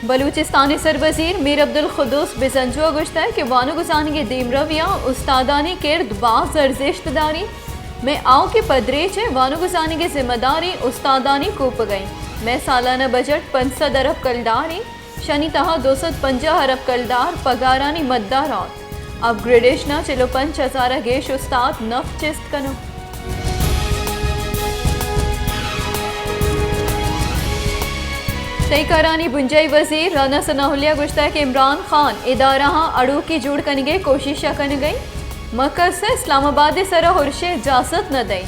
بلوچستان ءِ سروزیر میر عبدالقدوس بزنجو ءَ گوشتگ کہ وانگ ءُ زانگ ءِ دیمروی ءَ استادانی کرد باز ارزشت داری۔ مئے آؤکیں پدریچ ءِ وانگ ءُ زانگ ءِ ذمہ داری استادانی کوپگ ءَ اِنت۔ مئے سالانہ بجٹ پنچ سد ارب کلدار اِنت، شانی تہا دو سد پنجاہ ارب کلدار پگارانی مدار آت۔ اپ گریڈیشن ءَ چل ءُ پنچ ہزار ءَ گیش استاد نپ چست کناں۔ تئی کارانی بنجاہی وزیر رانا ثناء اللہ ءَ گوشتگ کہ عمران خان ادارہاں اڑوکی جوڑ کنگ ءِ کوشش ءَ کنگ ءَ اِنت، مکس ءَ اسلام آباد ءِ سرا ہرشے اجازت نہ دئیں۔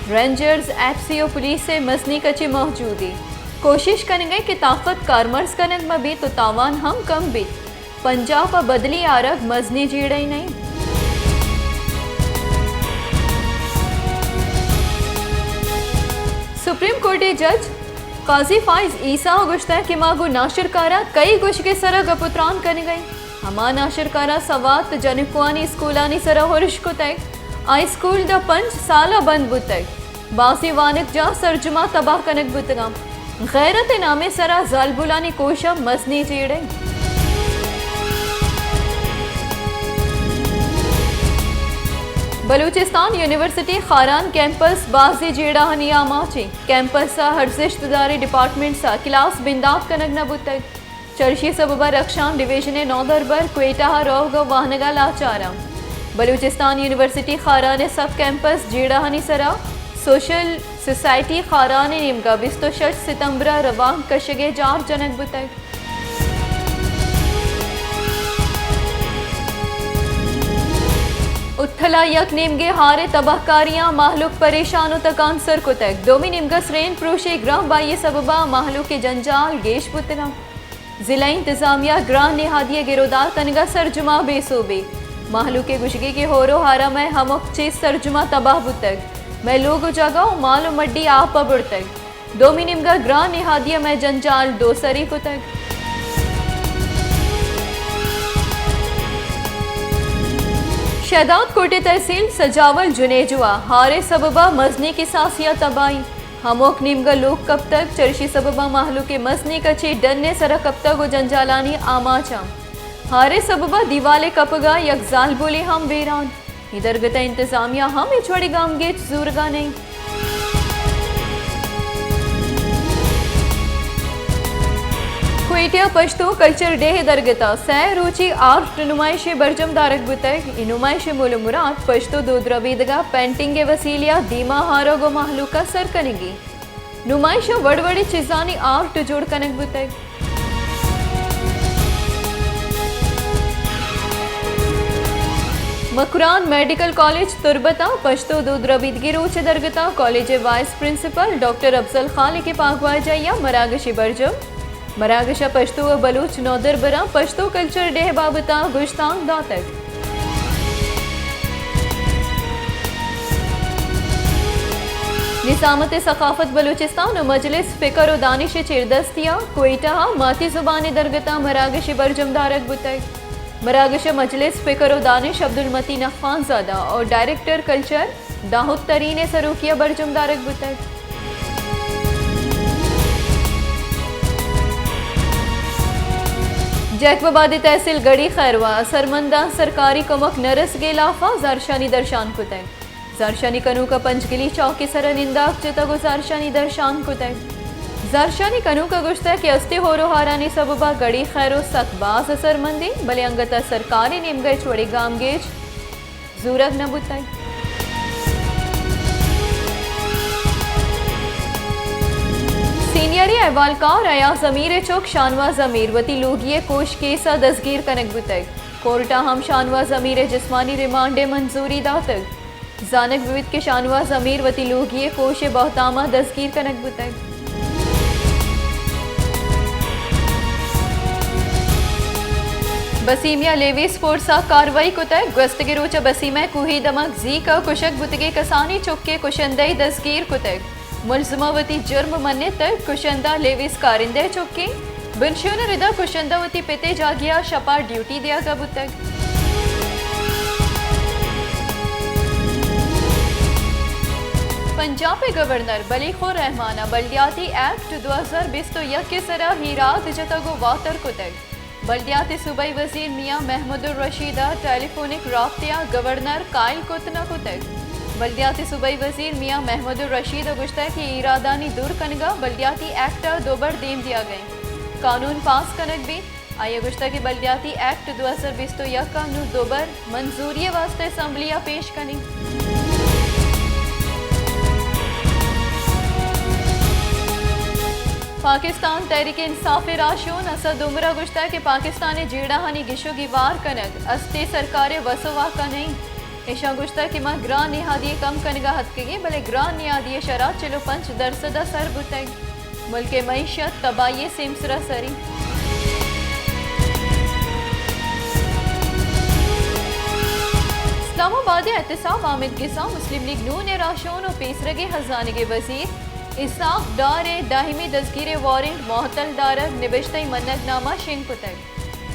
رینجرز، ایف سی ءُ پولیس ءِ مزنیں کچے موجود اِنت۔ کوشش کنگ ءَ اِنت کہ طاقت کارمرز کنگ مہ بیت ءُ تاوان ہم کم بیت۔ پنجاپ ءَ بدلی آرگ مزنیں جیڑہ ئے نہ اِنت۔ سپریم کورٹ ءِ جج قاضی فائز عیسیٰ ءَ گوشتگ کہ ما گوں ناشرکار ءَ کئی گوشگ ءِ سرا گپ ءُ تران کنگ ءَ ایں؟ ہما ناشرکار ءَ سوات جنکوانی اسکولانی سرا ہرش کتگ، آ اسکول داں پنچ سال ءَ بند بوتگ۔ بازیں وانگجاہ سرجما تباہ کنگ بوتگ اَنت۔ غیرت ءِ نام ءِ سرا زالبولانی کوش ءَ مزنیں جیڑہ۔ بلوچستان یونیورسٹی خاران کیمپس بازیں جیڑہانی آماچ اِنت۔ کیمپس ءَ ارزشت داریں ڈیپارٹمنٹس ءَ کلاس بندات کنگ نہ بوتگ۔ چرشی سبب ءَ رخشان ڈویژن ءِ نودربر کوئٹہ ءَ روگ ءُ وانگ ءَ لاچار اَنت۔ بلوچستان یونیورسٹی خاران ءِ سب کیمپس جیڑہانی سرا سوشل سوسائٹی خاران ءِ نیمگ ءَ بیست ءُ شش ستمبر ءَ روانک کشگ ءِ جار جنگ بوتگ۔ اتھل ءَ یک نیمگے ہار ءِ تباہکاریاں مہلوک پریشان ءُ تکانسر کتگ۔ دومی نیمگ ءَ سرین پروشی گرانبائی ءِ سبب ءَ مہلوک ءِ جنجال گیش بوتگ اَنت۔ ضلعی انتظامیہ گران نہادی ءِ گرودار کنگ ءَ سرجما بے سوبی۔ مہلوک ءِ گوشگ اِنت کہ ہور ءُ ہار ءَ مئے ہمک چیز سرجما تباہ بوتگ۔ مئے لوگ ءُ جاگہ ءُ مال ءُ مڈی آپ ءَ برتگ۔ دومی نیمگ ءَ گران نہادی ءَ مئے جنجال دوسری کتگ۔ شہداد کوٹ ءِ تحصیل سجاول جنیجو ءَ ہار ءِ سبب ءَ مزنیں کساسے ءَ تباہی۔ ہمک نیمگ ءَ لوگ کپتگ، چرشی سبب ءَ مہلوک ءِ مزنیں کچے ڈن ءِ سرا کپتگ ءُ جنجالانی آماچ اَنت۔ ہار ءِ سبب ءَ دیوال ءِ کپگ ءَ یک زالبولے ہم بیران۔ اے درگت ءَ انتظامیہ ہم ہچ وڑیں گامگیج زورگ ءَ نہ اِنت۔ کوئٹہ ءَ پشتو کلچر ڈے ءِ درگت ءَ سئے روچی آرٹ نمائشے برجم دارگ بوتگ۔ اے نمائش ءِ مول ءُ مراد پشتو دود ربیدگ ءَ پینٹنگ ءِ وسیلہ ءَ دیما آرگ ءُ مہلوک ءَ سر کنگی۔ نمائش ءَ وڑ وڑیں چیزانی آرٹ جوڑ کنگ بوتگ۔ مکران میڈیکل کالج تربت ءَ پشتو دود ربیدگی روچ ءِ درگت ءَ کالج ءِ وائس پرنسپل ڈاکٹر افضل خالق ءِ پاگواجائی ءَ مراگشے برجم۔ مراگش ءَ پشتو ءُ بلوچ نودربراں پشتو کلچر ڈے ءِ بابت ءَ گشتانک داتگ۔ نظامت ثقافت بلوچستان ءُ مجلس فکر ءُ دانش ءِ چیردستی ءَ کوئٹہ ءَ ماتی زبان ءِ درگت ءَ مراگشے برجم دارگ بوتگ۔ مراگش ءَ مجلس فکر ءُ دانش عبدالمتین اخوانزادہ ءُ ڈائریکٹر کلچر داؤد ترین ءِ سروکی ءَ برجم دارگ بوتگ۔ جیکب آباد ءِ تحصیل گڑی خیروا ءَ سرمنداں سرکاری کمک نہ رسگ ءِ لاف ءَ زہرشانی درشان کتگ۔ زہرشانی کنوک ءَ پنجگلی چوک ءِ سر ءَ ننداک جتگ ءُ زہرشانی درشان کتگ۔ زہرشانی کنوک ءَ گوشتگ کہ استیں ہور ءُ ہارانی سبب ءَ گڑی خیرو سک باز اثرمند اِنت، بلے انگت ءَ سرکار ءِ نیمگ ءَ ہچ وڑیں گامگیج زورگ نہ بوتگ۔ سینئریں احوالکار ایاز امیر ءِ چک شاہنواز امیر وتی لوگی ءِ کوش کیس ءَ دزگیر کنگ بوتگ۔ کورٹ ءَ ہم شاہنواز امیر ءِ جسمانی ریمانڈ ءِ منظوری داتگ۔ زانگ بہ بیت کہ شاہنواز امیر وتی لوگی ءِ کوش ءِ بہتام ءَ دزگیر کنگ بوتگ۔ بسیمیا لیویز فورس ءَ کاروائی کتگ۔ گوستگیں روچ ءَ بسیمہ ءِ کوہی دمگ زیک ءَ کشگ بوتگیں کسانیں چکے کشندہ ءَ دزگیر کتگ۔ ملزمہ وتی جرم منتگ۔ کشندہ لیویز کارندہ ءِ چکے۔ بنشون ءِ ردا کشندہ وتی پت ءِ جاگہے ءَ شپ ءَ ڈیوٹی دیگ ءَ بوتگ۔ پنجاب ءِ گورنر بلیغ الرحمان ءَ بلدیاتی ایکٹ دو ہزار بیست ءُ یک ءِ سرا ایراد جتگ ءُ واتر کتگ۔ بلدیات ءِ صوبائی وزیر میاں محمد الرشید ءَ ٹیلی فونک رابطہ ءَ گورنر قائل کت نہ کتگ۔ بلدیات ءِ صوبائی وزیر میاں محمد الرشید ءَ گوشتگ کہ ایرادانی دور کنگ ءَ بلدیاتی ایکٹ ءَ دوبر دیم دیگ ءَ انت۔ قانون پاس کنگ بیت۔ آئی ءَ گوشتگ کہ بلدیاتی ایکٹ دو ہزار بیست ءُ یک ءَ نوں دوبر منظوری ءِ واستہ اسمبلی ءَ پیش کنیں۔ پاکستان تحریک انصاف ءِ راہشون اسد عمر ءَ گوشتگ کہ پاکستان ءِ جیڑہانی گیش ءُ گیوار کنگ استے سرکار ءِ وس ءُ واک ءَ نہ انت۔ ایشاں گوشتگ کہ ما گران نہادی ءِ کم کنگ ءَ اتکگیں، بلے گران نہادی ءِ شرح چل ءُ پنچ درسد ءَ سر بوتگ۔ ملک ءِ معیشت تباہی ءِ سیمسر ءَ سر انت۔ اسلام آباد ءِ احتساب حامد گسا مسلم لیگ نون ءِ راہشون ءُ پیسرگیں ہزانگ ءِ وزیر اسحاق ڈار ءِ دائمی دزگیر ءِ وارنٹ معطل دارگ نبشتہی منگ نامہ شنگ کتگ۔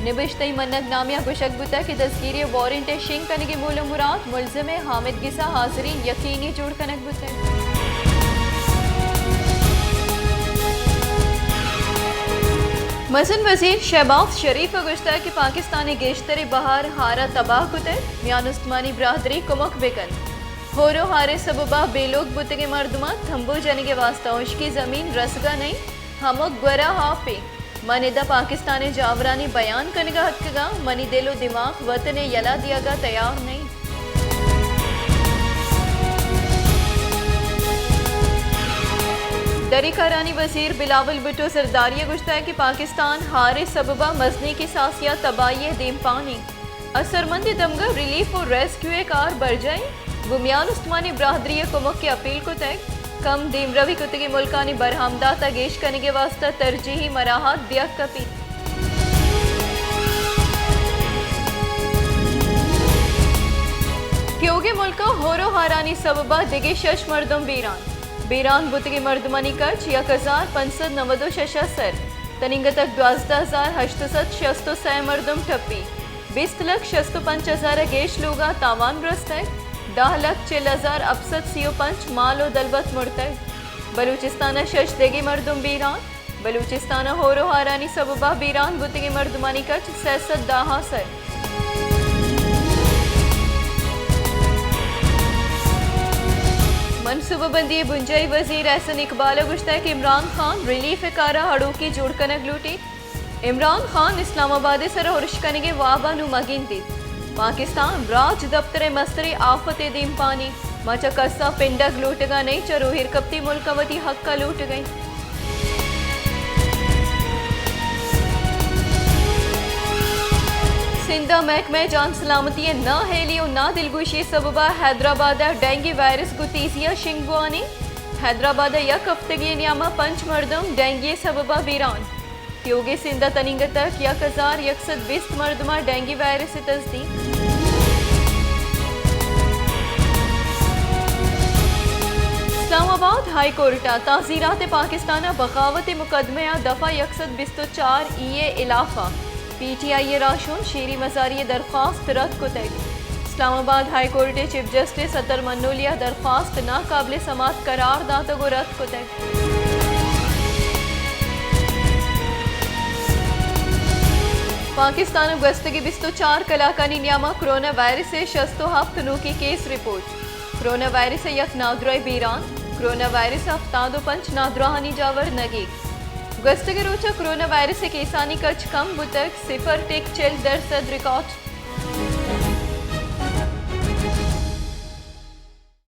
نبشتہی منگ نامہ ءَ گوشگ بوتگ کہ دزگیری ءِ وارنٹ ءِ شنگ کنگ ءِ مول ءُ مراد ملزم ءِ حامد گسا حاضری یقینی جوڑ کنگ بوتگ۔ مزن وزیر شہباز شریف ءَ گوشتگ کہ پاکستان ءِ گیشتریں بہر ہار ءَ تباہ کتگ، میان استمانی برادری کمک بہ کنت۔ ہور ءُ ہار ءِ سبب ءَ بے لوگ بوتگیں مردماں تمبو جنگ ءِ واستہ ہشکی زمین رسگ ءَ نہ انت، ہمک گور ءَ آپ انت۔ من ادا پاکستان ءِ جاورانی بیان کنگ ءَ اتکگاں، منی دل ءُ دماغ وطن ءِ یلہ دیگ ءَ تیار نہ انت۔ دری کارانی وزیر بلاول بھٹو زرداری ءَ گوشتگ کہ پاکستان ہار ءِ سبب ءَ مزنیں کساسے ءَ تباہی ءِ دیمپان انت۔ اثرمندیں دمگ ءَ ریلیف ءُ ریسکیو ءِ کار برجاہ انت۔ گوں میان استمانی برادری ءَ کمک ءِ اپیل کتگ۔ کم دیمروی کتگیں ملکانی برآمدات ءَ گیش کنگ ءِ واستہ ترجیحی مراعات دیگ کپیت۔ تیوگیں ملک ءَ ہور ءُ ہارانی سبب ءَ دگہ شش مردم بیران۔ بیران بوتگیں مردمانی کچ یک ہزار پنچ سد نود ءُ شش ءَ سر۔ تنینگتگ دوازدہ ہزار ہشت سد شست ءُ سئے مردم ٹپی۔ بیست لکھ شست ءُ پنچ ہزار ءَ گیش لوگاں تاوان رستگ، دہ لکھ چل ہزار ہپت سد سی ءُ پنچ مال ءُ دلوت مرتگ۔ بلوچستان ءَ شش دگہ مردم بیران۔ بلوچستان ءَ ہور ءُ ہارانی سبب ءَ بیران بوتگیں مردمانی کچ سئے سد دہ ءَ سر۔ منصوبہ بندی ءِ بنجاہی وزیر احسن اقبال ءَ گوشتگ کہ عمران خان ریلیف ءِ کار ءَ ہڑوکی جوڑ کنگ لوٹیت۔ عمران خان اسلام آباد ءِ سرا ارش کنگ ءِ واب ءَ نوں مہ گندیت۔ پاکستان راج دپتر ءِ مستریں آفتے دیمپانی۔ ما چہ کس ءَ پنڈگ لوٹگ ءَ نئیں، چہ روہیرکپتی ملک ءَ وتی حق ءَ لوٹگ ءَ ایں۔ سندھ ءِ محکمہ جان سلامتی ءِ نااہلی ءُ نادلگوشی ءِ سبب ءَ حیدرآباد ءَ ڈینگی وائرس گوں تیزی ءَ شنگ بوان ایں۔ حیدرآباد ءَ یک ہفتگی ءِ نیام ءَ پنچ مردم ڈینگی ءِ سبب ءَ بیران۔ تیوگیں سندھ ءَ تنینگتگ یک ہزار یک سد بیست مردم ءَ ڈینگی وائرس ءِ تصدیق۔ اسلام آباد ہائی کورٹ ءَ تعزیرات پاکستان ءِ بغاوت ءِ مقدمہ ءَ دفعہ یک سد بیست ءُ چار ای ءِ ہلاپ ءَ پی ٹی آئی ءِ راہشون شیری مزاری ءِ درخواست رد کتگ۔ اسلام آباد ہائی کورٹ ءِ چیف جسٹس اطہر منولی ءَ درخواست ناقابل سماعت قرار داتگ ءُ رد کتگ۔ پاکستان ءَ گوستگیں بیست ءُ چار کلاکانی نیام ءَ کرونا وائرس ءِ شست ءُ ہپت نوکیں کیس رپورٹ۔ کرونا وائرس ءِ یک نادراہے بیران، کرونا وائرس ءِ ہفتاد ءُ پنچ نادراہانی جاور نگیگ۔ گوستگیں روچ ءَ کرونا وائرس ءِ کیسانی کچ کم بوتگ، صفر ٹک چل درسد ریکارڈ